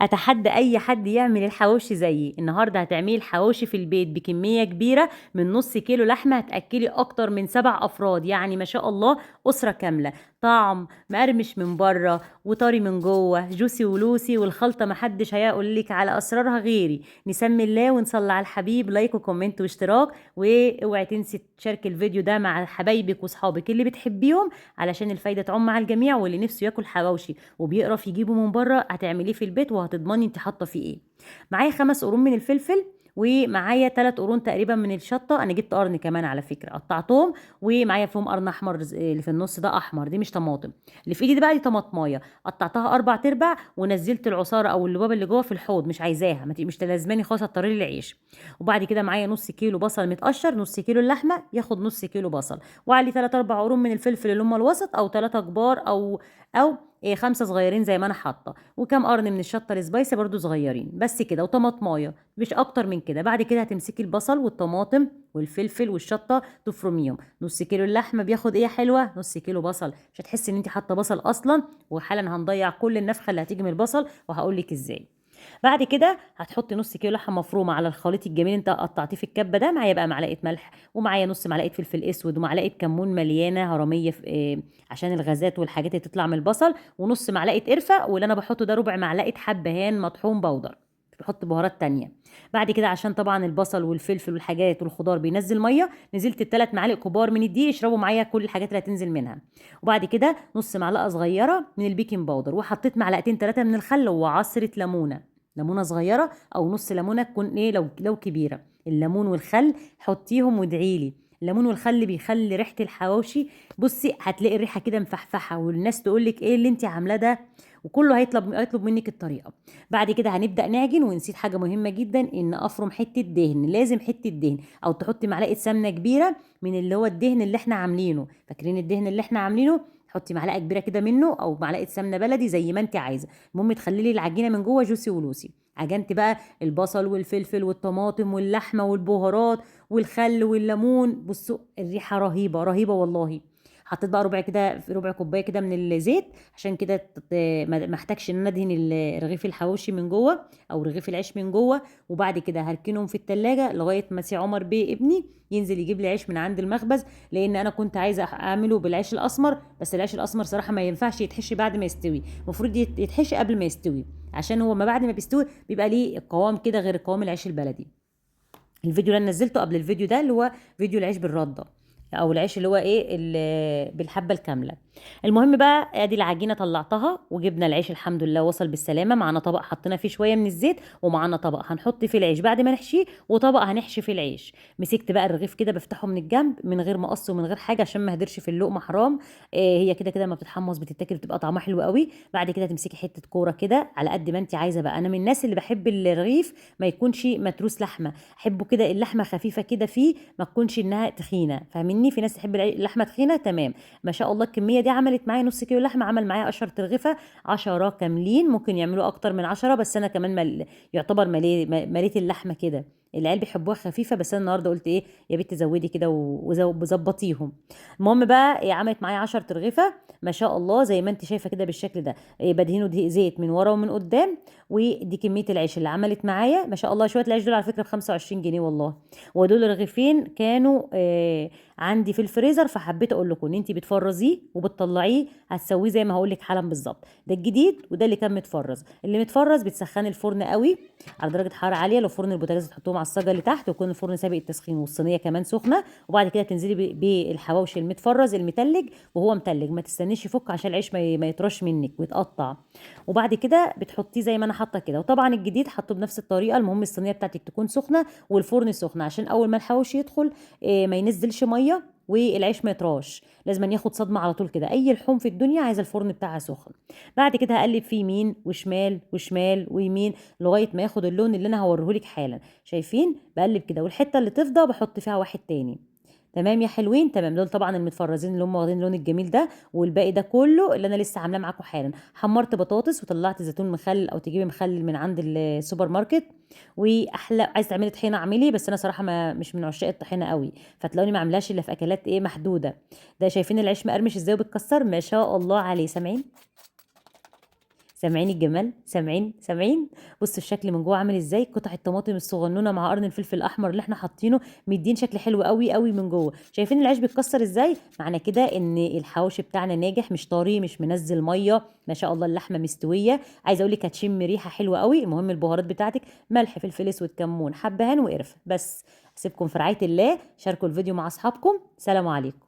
اتحدى اي حد يعمل الحواوشي زيي. النهارده هتعملي الحواوشي في البيت بكمية كبيرة من نص كيلو لحمه، هتاكلي اكتر من 7 افراد، يعني ما شاء الله اسره كاملة. طعم مقرمش من بره وطري من جوه، juicy ولوسي، والخلطه محدش هيقول لك على اسرارها غيري. نسمي الله ونصلي على الحبيب. like و comment واشتراك، واوعي تنسي تشاركي الفيديو ده مع حبايبك واصحابك اللي بتحبيهم علشان الفايدة تعم على الجميع. واللي نفسه ياكل حواوشي وبيقرف يجيبه من بره هتعمليه في البيت وهتضمني انت حاطه فيه ايه. معايا 5 قرون من الفلفل، ومعايا 3 قرون تقريبا من الشطه، انا جبت قرن كمان على فكرة قطعتهم، ومعايا فيهم قرن احمر اللي في النص ده احمر، دي مش طماطم. اللي في ايدي دي بقى دي طماطمايه قطعتها 4 ارباع، ونزلت العصاره او اللبابه اللي جوه في الحوض، مش عايزاها، مش تلازماني خالص، هتطري لي العيش. وبعد كده معايا نص كيلو بصل متقشر، نص كيلو اللحمة ياخد نص كيلو بصل، وعليه 3 4 قرون من الفلفل اللي هم الوسط، او 3 كبار او 5 صغيرين زي ما انا حاطه، وكام قرن من الشطه ال spicy برضو صغيرين بس كده، وطماطمايه مش اكتر من كده. بعد كده هتمسكي البصل والطماطم والفلفل والشطه تفرميهم. نص كيلو اللحمة بياخد ايه حلوة؟ نص كيلو بصل، مش هتحسي ان انت حاطه بصل اصلا. وحالا هنضيع كل النفخة اللي هتيجي من البصل وهقول لك ازاي. بعد كده هتحطي نص كيلو لحمه مفرومه على الخليط الجميل انت قطعتيه في الكبه ده. معايا بقى معلقه ملح، ومعايا نص معلقه فلفل اسود، ومعلقة كمون مليانة هرميه عشان الغازات والحاجات اللي تطلع من البصل، ونص معلقه قرفه، واللي انا بحطه ده ربع معلقه حبهان مطحون بودر، مش بحط بهارات تانية. بعد كده عشان طبعا البصل والفلفل والحاجات والخضار بينزل مية، نزلت ال3 معالق كبار من الدقيق يشربوا معايا كل الحاجات اللي هتنزل منها. وبعد كده نص معلقه صغيرة من ال baking powder، وحطيت معلقتين 3 من الخل، وعصره ليمونه، ليمونه صغيرة او نص ليمونه تكون ايه لو كبيرة. الليمون والخل حطيهم وادعيلي. الليمون والخل بيخلي ريحه الحواوشي، بصي هتلاقي الريحة كده مفحفحه، والناس تقول لك ايه اللي انت عاملاه ده، وكله هيطلب منك الطريقة. بعد كده هنبدا نعجن. ونسيت حاجة مهمة جدا، ان افرم حتة دهن، لازم حتة دهن، او تحطي معلقه سمنه كبيرة من اللي هو الدهن اللي احنا عاملينه. فاكرين الدهن اللي احنا عاملينه؟ حطي معلقه كبيرة كده منه، او معلقه سمنه بلدي زي ما انت عايزه. المهم تخلي لي العجينة من جوه juicy ولوسي. عجنت بقى البصل والفلفل والطماطم واللحمة والبهارات والخل والليمون، بصوا الريحة رهيبة رهيبة والله. حطيت بقى ربع كوباية كده من الزيت، عشان كده ما احتاجش ان انا ادهن رغيف الحواوشي من جوه او رغيف العيش من جوه. وبعد كده هركنهم في التلاجة لغاية ما سي عمر بيه ابني ينزل يجيب لي عيش من عند المخبز، لان انا كنت عايزه اعمله بالعيش الاسمر، بس العيش الاسمر صراحة ما ينفعش يتحشي بعد ما يستوي، المفروض يتحشي قبل ما يستوي، عشان هو ما بعد ما بيستوي بيبقى ليه قوام كده غير قوام العيش البلدي. الفيديو اللي انا نزلته قبل الفيديو ده اللي هو فيديو العيش بالردة، او العيش اللي هو ايه بالحبه الكاملة. المهم بقى ادي العجينة طلعتها، وجبنا العيش الحمد لله وصل بالسلامة. معانا طبق حطينا فيه شوية من الزيت، ومعانا طبق هنحط فيه العيش بعد ما نحشيه، وطبق هنحشي فيه العيش. مسكت بقى الرغيف كده بفتحه من الجنب من غير مقص ومن غير حاجة عشان ما اهدرش في اللقمة حرام. هي كده كده ما بتتحمص بتتاكل بتبقى طعمها حلو قوي. بعد كده تمسكي حتة كورة كده على قد ما انت عايزه. بقى انا من الناس اللي بحب الرغيف ما يكونش متروس لحمه، احبه كده اللحمة خفيفة كده فيه، ما تكونش انها تخينة، فاهميني؟ في ناس تحب اللحمة تخينة. تمام، ما شاء الله الكمية دي عملت معايا نص كيلو لحمه، عمل معايا 10 ترغيفه، 10 كاملين، ممكن يعملوا اكتر من 10، بس انا كمان يعتبر مليت اللحمة كده. العيال بيحبوها خفيفة، بس انا النهارده قلت ايه يا بنت زودي كده وظبطيهم. المهم بقى إيه، عملت معايا 10 ترغيفه ما شاء الله زي ما انت شايفه كده بالشكل ده. إيه، بدهنه دقيق زيت من ورا ومن قدام. ودي كمية العيش اللي عملت معايا ما شاء الله. شوية العيش دول على فكرة ب 25 جنيه والله، ودول رغيفين كانوا عندي في الفريزر، فحبيت اقول لكم ان انت بتفرزيه وبتطلعيه هتسويه زي ما هقول لك حالا بالظبط. ده الجديد وده اللي كان متفرز. اللي متفرز بتسخني الفرن قوي على درجه حرارة عالية، لو فرن البوتاجاز تحطوه على الصاجه اللي تحت، ويكون الفرن سابق التسخين والصينيه كمان سخنة. وبعد كده تنزلي بالحواوشي المتفرز المتلج، وهو متلج ما تستنيش يفك عشان العيش ما يطرش منك ويتقطع. وبعد كده بتحطيه زي ما انا حاطه كده. وطبعا الجديد حطه بنفس الطريقة. المهم الصينية بتاعتك تكون سخنة والفرن سخن، عشان اول ما الحواوشي يدخل ما ينزلش مية والعيش ما يطراش، لازم ياخد صدمة على طول كده. اي لحوم في الدنيا عايزه الفرن بتاعها سخن. بعد كده هقلب فيه يمين وشمال وشمال ويمين لغاية ما ياخد اللون اللي انا هوريهولك حالا. شايفين؟ بقلب كده، والحتة اللي تفضى بحط فيها واحد تاني. تمام يا حلوين؟ تمام. دول طبعا المتفرزين اللي هم واخدين اللون الجميل ده، والباقي ده كله اللي انا لسه عاملاه معاكم حالا. حمرت بطاطس وطلعت زيتون مخلل، او تجيبي مخلل من عند السوبر ماركت. واحلى عايزه تعملي طحينه اعملي، بس انا صراحة ما مش من عشاق الطحينه قوي، فتلاقوني ما عاملاش الا في اكلات ايه محدودة. ده شايفين العيش مقرمش ازاي وبيتكسر ما شاء الله عليه، سامعين؟ سامعين الجمال؟ سامعين سامعين؟ بصوا الشكل من جوه عامل ازاي، قطع الطماطم الصغنونه مع قرن الفلفل الاحمر اللي احنا حاطينه مدين شكل حلو قوي قوي من جوه. شايفين العيش بيتكسر ازاي؟ معنى كده ان الحواوشي بتاعنا ناجح، مش طري، مش منزل مية، ما شاء الله اللحمة مستوية. عايزه اقول لك هتشم ريحه حلوة قوي. المهم البهارات بتاعتك ملح، فلفل اسود، كمون، حبهان وقرفه بس. اسيبكم في رعاية الله، شاركوا الفيديو مع اصحابكم. سلام عليكم.